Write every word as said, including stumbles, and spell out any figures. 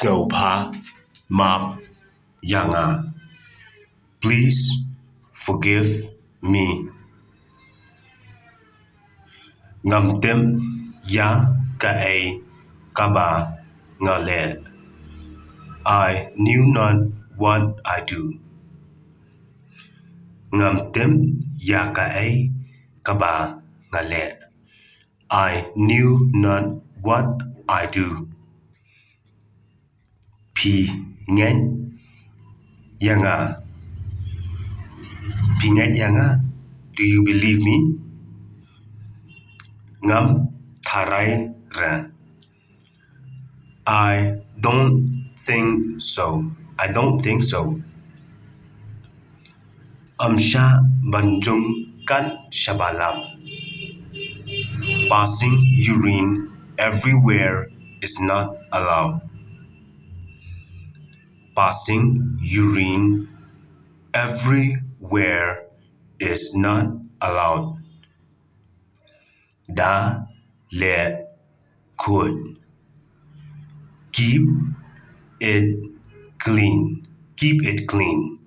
Sngewbha map ïa nga. Please forgive me. Ngam tip ïa kaei kaba nga leh. I knew not what I do. Ngam tip ïa kaei kaba nga leh. I knew not what I do. Phi ngeit ïa nga? Phi ngeit ïa nga? Do you believe me? Ngam tharai re. I don't think so. I don't think so. Ym shah ban jum kat shaba lap. Passing urine everywhere is not allowed. Passing urine everywhere is not allowed. Da leh khuid. Keep it clean. Keep it clean.